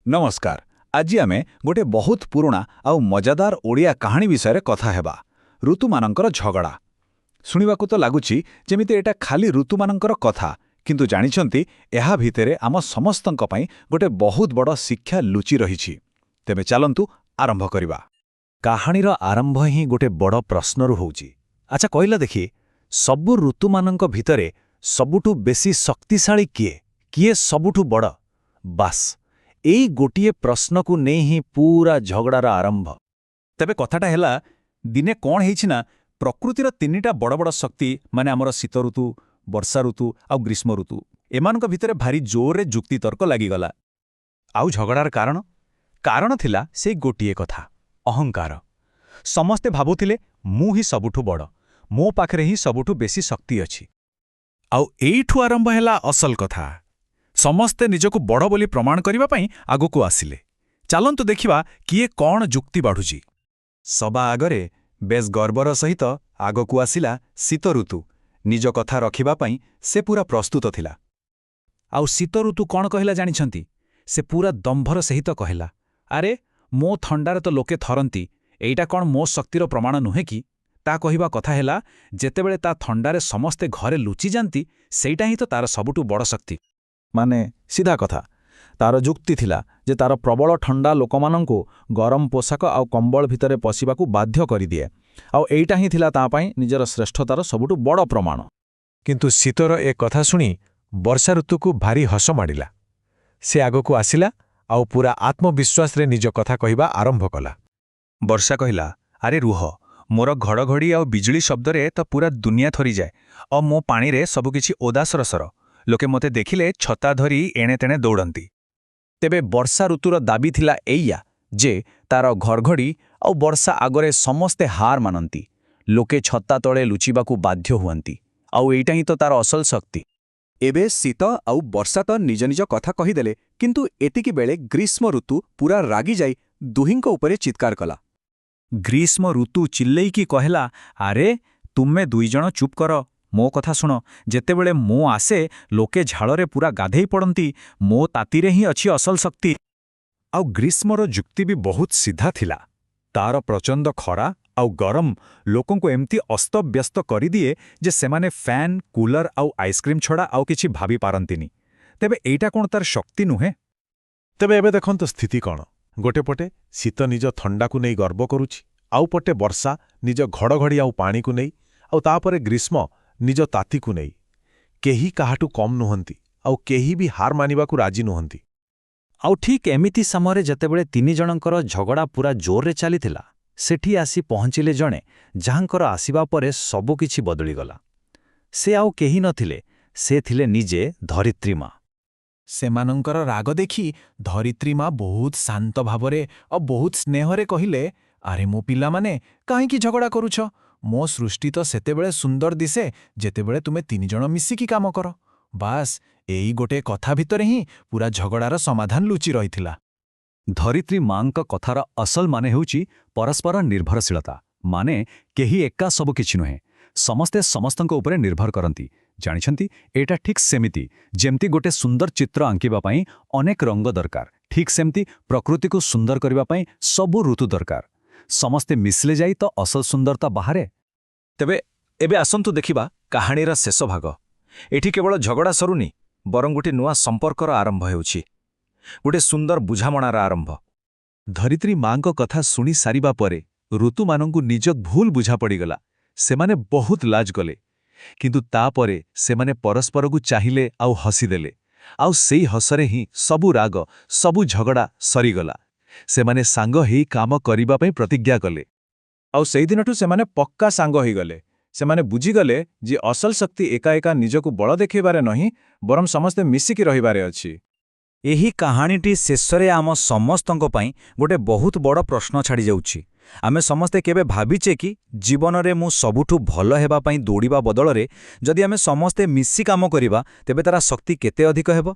ନମସ୍କାର। ଆଜି ଆମେ ଗୋଟେ ବହୁତ ପୁରୁଣା ଆଉ ମଜାଦାର ଓଡ଼ିଆ କାହାଣୀ ବିଷୟରେ କଥା ହେବା, ଋତୁମାନଙ୍କର ଝଗଡ଼ା। ଶୁଣିବାକୁ ତ ଲାଗୁଛି ଯେମିତି ଏଇଟା ଖାଲି ଋତୁମାନଙ୍କର କଥା, କିନ୍ତୁ ଜାଣିଛନ୍ତି, ଏହା ଭିତରେ ଆମ ସମସ୍ତଙ୍କ ପାଇଁ ଗୋଟେ ବହୁତ ବଡ଼ ଶିକ୍ଷା ଲୁଚି ରହିଛି। ତେବେ ଚାଲନ୍ତୁ ଆରମ୍ଭ କରିବା। କାହାଣୀର ଆରମ୍ଭ ହିଁ ଗୋଟେ ବଡ଼ ପ୍ରଶ୍ନରୁ ହେଉଛି। ଆଚ୍ଛା କହିଲା ଦେଖି, ସବୁ ଋତୁମାନଙ୍କ ଭିତରେ ସବୁଠୁ ବେଶୀ ଶକ୍ତିଶାଳୀ କିଏ? କିଏ ସବୁଠୁ ବଡ଼? ବାସ୍, ଏଇ ଗୋଟିଏ ପ୍ରଶ୍ନକୁ ନେଇ ହିଁ ପୁରା ଝଗଡ଼ାର ଆରମ୍ଭ। ତେବେ କଥାଟା ହେଲା, ଦିନେ କ'ଣ ହେଇଛି ନା, ପ୍ରକୃତିର ତିନିଟା ବଡ଼ ବଡ଼ ଶକ୍ତି, ମାନେ ଆମର ଶୀତ ଋତୁ, ବର୍ଷା ଋତୁ ଆଉ ଗ୍ରୀଷ୍ମ ଋତୁ, ଏମାନଙ୍କ ଭିତରେ ଭାରି ଜୋରରେ ଯୁକ୍ତିତର୍କ ଲାଗିଗଲା। ଆଉ ଝଗଡ଼ାର କାରଣ? କାରଣ ଥିଲା ସେଇ ଗୋଟିଏ କଥା, ଅହଙ୍କାର। ସମସ୍ତେ ଭାବୁଥିଲେ, ମୁଁ ହିଁ ସବୁଠୁ ବଡ଼, ମୋ ପାଖରେ ହିଁ ସବୁଠୁ ବେଶୀ ଶକ୍ତି ଅଛି। ଆଉ ଏଇଠୁ ଆରମ୍ଭ ହେଲା ଅସଲ କଥା। ସମସ୍ତେ ନିଜକୁ ବଡ଼ ବୋଲି ପ୍ରମାଣ କରିବା ପାଇଁ ଆଗକୁ ଆସିଲେ। ଚାଲନ୍ତୁ ଦେଖିବା କିଏ କ'ଣ ଯୁକ୍ତି ବାଢ଼ୁଛି। ସବା ଆଗରେ ବେଶ୍ ଗର୍ବର ସହିତ ଆଗକୁ ଆସିଲା ଶୀତ ଋତୁ। ନିଜ କଥା ରଖିବା ପାଇଁ ସେ ପୁରା ପ୍ରସ୍ତୁତ ଥିଲା। ଆଉ ଶୀତ ଋତୁ କ'ଣ କହିଲା ଜାଣିଛନ୍ତି? ସେ ପୁରା ଦମ୍ଭର ସହିତ କହିଲା, ଆରେ, ମୋ ଥଣ୍ଡାରେ ତ ଲୋକେ ଥରନ୍ତି, ଏଇଟା କ'ଣ ମୋ ଶକ୍ତିର ପ୍ରମାଣ ନୁହେଁ କି? ତା କହିବା କଥା ହେଲା, ଯେତେବେଳେ ତା ଥଣ୍ଡାରେ ସମସ୍ତେ ଘରେ ଲୁଚିଯାନ୍ତି, ସେଇଟା ହିଁ ତ ତାର ସବୁଠୁ ବଡ଼ ଶକ୍ତି। ମାନେ ସିଧା କଥା, ତାର ଯୁକ୍ତି ଥିଲା ଯେ ତାର ପ୍ରବଳ ଥଣ୍ଡା ଲୋକମାନଙ୍କୁ ଗରମ ପୋଷାକ ଆଉ କମ୍ବଳ ଭିତରେ ପଶିବାକୁ ବାଧ୍ୟ କରିଦିଏ। ଆଉ ଏଇଟା ହିଁ ଥିଲା ତା ପାଇଁ ନିଜର ଶ୍ରେଷ୍ଠତାର ସବୁଠୁ ବଡ଼ ପ୍ରମାଣ। କିନ୍ତୁ ଶୀତର ଏ କଥା ଶୁଣି ବର୍ଷା ଋତୁକୁ ଭାରି ହସ ମାଡ଼ିଲା। ସେ ଆଗକୁ ଆସିଲା ଆଉ ପୂରା ଆତ୍ମବିଶ୍ୱାସରେ ନିଜ କଥା କହିବା ଆରମ୍ଭ କଲା। ବର୍ଷା କହିଲା, ଆରେ ରୁହ, ମୋର ଘଡ଼ଘଡ଼ି ଆଉ ବିଜୁଳି ଶବ୍ଦରେ ତ ପୁରା ଦୁନିଆ ଥରିଯାଏ ଆଉ ମୋ ପାଣିରେ ସବୁକିଛି ଓଦା ସରସର। ଲୋକେ ମୋତେ ଦେଖିଲେ ଛତା ଧରି ଏଣେ ତେଣେ ଦୌଡ଼ନ୍ତି। ତେବେ ବର୍ଷା ଋତୁର ଦାବି ଥିଲା ଏଇଆ ଯେ ତାର ଘଡ଼ଘଡ଼ି ଆଉ ବର୍ଷା ଆଗରେ ସମସ୍ତେ ହାର ମାନନ୍ତି, ଲୋକେ ଛତା ତଳେ ଲୁଚିବାକୁ ବାଧ୍ୟ ହୁଅନ୍ତି, ଆଉ ଏଇଟା ହିଁ ତ ତାର ଅସଲ ଶକ୍ତି। ଏବେ ଶୀତ ଆଉ ବର୍ଷା ତ ନିଜ ନିଜ କଥା କହିଦେଲେ, କିନ୍ତୁ ଏତିକି ବେଳେ ଗ୍ରୀଷ୍ମ ଋତୁ ପୁରା ରାଗିଯାଇ ଦୁହିଁଙ୍କ ଉପରେ ଚିତ୍କାର କଲା। ଗ୍ରୀଷ୍ମ ଋତୁ ଚିଲ୍ଲେଇକି କହିଲା, ଆରେ, ତୁମେ ଦୁଇଜଣ ଚୁପ୍ କର, ମୋ କଥା ଶୁଣ। ଯେତେବେଳେ ମୁଁ ଆସେ, ଲୋକେ ଝାଳରେ ପୁରା ଗାଧେଇ ପଡ଼ନ୍ତି। ମୋ ତାତିରେ ହିଁ ଅଛି ଅସଲ ଶକ୍ତି। ଆଉ ଗ୍ରୀଷ୍ମର ଯୁକ୍ତି ବି ବହୁତ ସିଧା ଥିଲା। ତାର ପ୍ରଚଣ୍ଡ ଖରା ଆଉ ଗରମ ଲୋକଙ୍କୁ ଏମିତି ଅସ୍ତବ୍ୟସ୍ତ କରିଦିଏ ଯେ ସେମାନେ ଫ୍ୟାନ୍, କୁଲର ଆଉ ଆଇସ୍କ୍ରିମ୍ ଛଡ଼ା ଆଉ କିଛି ଭାବି ପାରନ୍ତିନି। ତେବେ ଏଇଟା କ'ଣ ତାର ଶକ୍ତି ନୁହେଁ? ତେବେ ଏବେ ଦେଖନ୍ତୁ ସ୍ଥିତି କ'ଣ। ଗୋଟେ ପଟେ ଶୀତ ନିଜ ଥଣ୍ଡାକୁ ନେଇ ଗର୍ବ କରୁଛି, ଆଉ ପଟେ ବର୍ଷା ନିଜ ଘଡ଼ଘଡ଼ି ଆଉ ପାଣିକୁ ନେଇ, ଆଉ ତାପରେ ଗ୍ରୀଷ୍ମ ନିଜ ତାତିକୁ ନେଇ। କେହି କାହାଠୁ କମ୍ ନୁହନ୍ତି ଆଉ କେହି ବି ହାର ମାନିବାକୁ ରାଜି ନୁହନ୍ତି। ଆଉ ଠିକ୍ ଏମିତି ସମୟରେ, ଯେତେବେଳେ ତିନି ଜଣଙ୍କର ଝଗଡ଼ା ପୁରା ଜୋରରେ ଚାଲିଥିଲା, ସେଠି ଆସି ପହଞ୍ଚିଲେ ଜଣେ, ଯାହାଙ୍କର ଆସିବା ପରେ ସବୁକିଛି ବଦଳିଗଲା। ସେ ଆଉ କେହି ନଥିଲେ, ସେ ଥିଲେ ନିଜେ ଧରିତ୍ରୀ ମା। ସେମାନଙ୍କର ରାଗ ଦେଖି ଧରିତ୍ରୀ ମା ବହୁତ ଶାନ୍ତ ଭାବରେ ଆଉ ବହୁତ ସ୍ନେହରେ କହିଲେ, ଆରେ ମୋ ପିଲାମାନେ, କାହିଁକି ଝଗଡ଼ା କରୁଛ? ମୋ ସୃଷ୍ଟି ତ ସେତେବେଳେ ସୁନ୍ଦର ଦିଶେ, ଯେତେବେଳେ ତୁମେ ତିନିଜଣ ମିଶିକି କାମ କର। ବାସ୍, ଏଇ ଗୋଟେ କଥା ଭିତରେ ହିଁ ପୁରା ଝଗଡ଼ାର ସମାଧାନ ଲୁଚି ରହିଥିଲା। ଧରିତ୍ରୀ ମାଙ୍କ କଥାର ଅସଲ ମାନେ ହେଉଛି ପରସ୍ପର ନିର୍ଭରଶୀଳତା। ମାନେ କେହି ଏକା ସବୁ କିଛି ନୁହେଁ, ସମସ୍ତେ ସମସ୍ତଙ୍କ ଉପରେ ନିର୍ଭର କରନ୍ତି। ଜାଣିଛନ୍ତି, ଏଇଟା ଠିକ୍ ସେମିତି ଯେମିତି ଗୋଟେ ସୁନ୍ଦର ଚିତ୍ର ଆଙ୍କିବା ପାଇଁ ଅନେକ ରଙ୍ଗ ଦରକାର, ଠିକ୍ ସେମିତି ପ୍ରକୃତିକୁ ସୁନ୍ଦର କରିବା ପାଇଁ ସବୁ ଋତୁ ଦରକାର। ସମସ୍ତେ ମିଶିଲେ ଯାଇ ତ ଅସଲ ସୁନ୍ଦରତା ବାହାରେ। ତେବେ ଏବେ ଆସନ୍ତୁ ଦେଖିବା କାହାଣୀର ଶେଷ ଭାଗ। ଏଠି କେବଳ ଝଗଡ଼ା ସରୁନି, ବରଂ ଗୋଟିଏ ନୂଆ ସମ୍ପର୍କର ଆରମ୍ଭ ହେଉଛି, ଗୋଟେ ସୁନ୍ଦର ବୁଝାମଣାର ଆରମ୍ଭ। ଧରିତ୍ରୀ ମାଙ୍କ କଥା ଶୁଣି ସାରିବା ପରେ ଋତୁମାନଙ୍କୁ ନିଜ ଭୁଲ ବୁଝାପଡ଼ିଗଲା। ସେମାନେ ବହୁତ ଲାଜ କଲେ। କିନ୍ତୁ ତାପରେ ସେମାନେ ପରସ୍ପରକୁ ଚାହିଁଲେ ଆଉ ହସିଦେଲେ। ଆଉ ସେଇ ହସରେ ହିଁ ସବୁ ରାଗ, ସବୁ ଝଗଡ଼ା ସରିଗଲା। ସେମାନେ ସାଙ୍ଗ ହେଇ କାମ କରିବା ପାଇଁ ପ୍ରତିଜ୍ଞା କଲେ। ଆଉ ସେଇଦିନଠୁ ସେମାନେ ପକ୍କା ସାଙ୍ଗ ହେଇଗଲେ। ସେମାନେ ବୁଝିଗଲେ ଯେ ଅସଲ ଶକ୍ତି ଏକା ଏକା ନିଜକୁ ବଳ ଦେଖେଇବାରେ ନାହିଁ, ବରଂ ସମସ୍ତେ ମିଶିକି ରହିବାରେ ଅଛି। ଏହି କାହାଣୀଟି ଶେଷରେ ଆମ ସମସ୍ତଙ୍କ ପାଇଁ ଗୋଟେ ବହୁତ ବଡ଼ ପ୍ରଶ୍ନ ଛାଡ଼ିଯାଉଛି। ଆମେ ସମସ୍ତେ କେବେ ଭାବିଛେ କି, ଜୀବନରେ ମୁଁ ସବୁଠୁ ଭଲ ହେବା ପାଇଁ ଦୌଡ଼ିବା ବଦଳରେ ଯଦି ଆମେ ସମସ୍ତେ ମିଶି କାମ କରିବା, ତେବେ ତାର ଶକ୍ତି କେତେ ଅଧିକ ହେବ?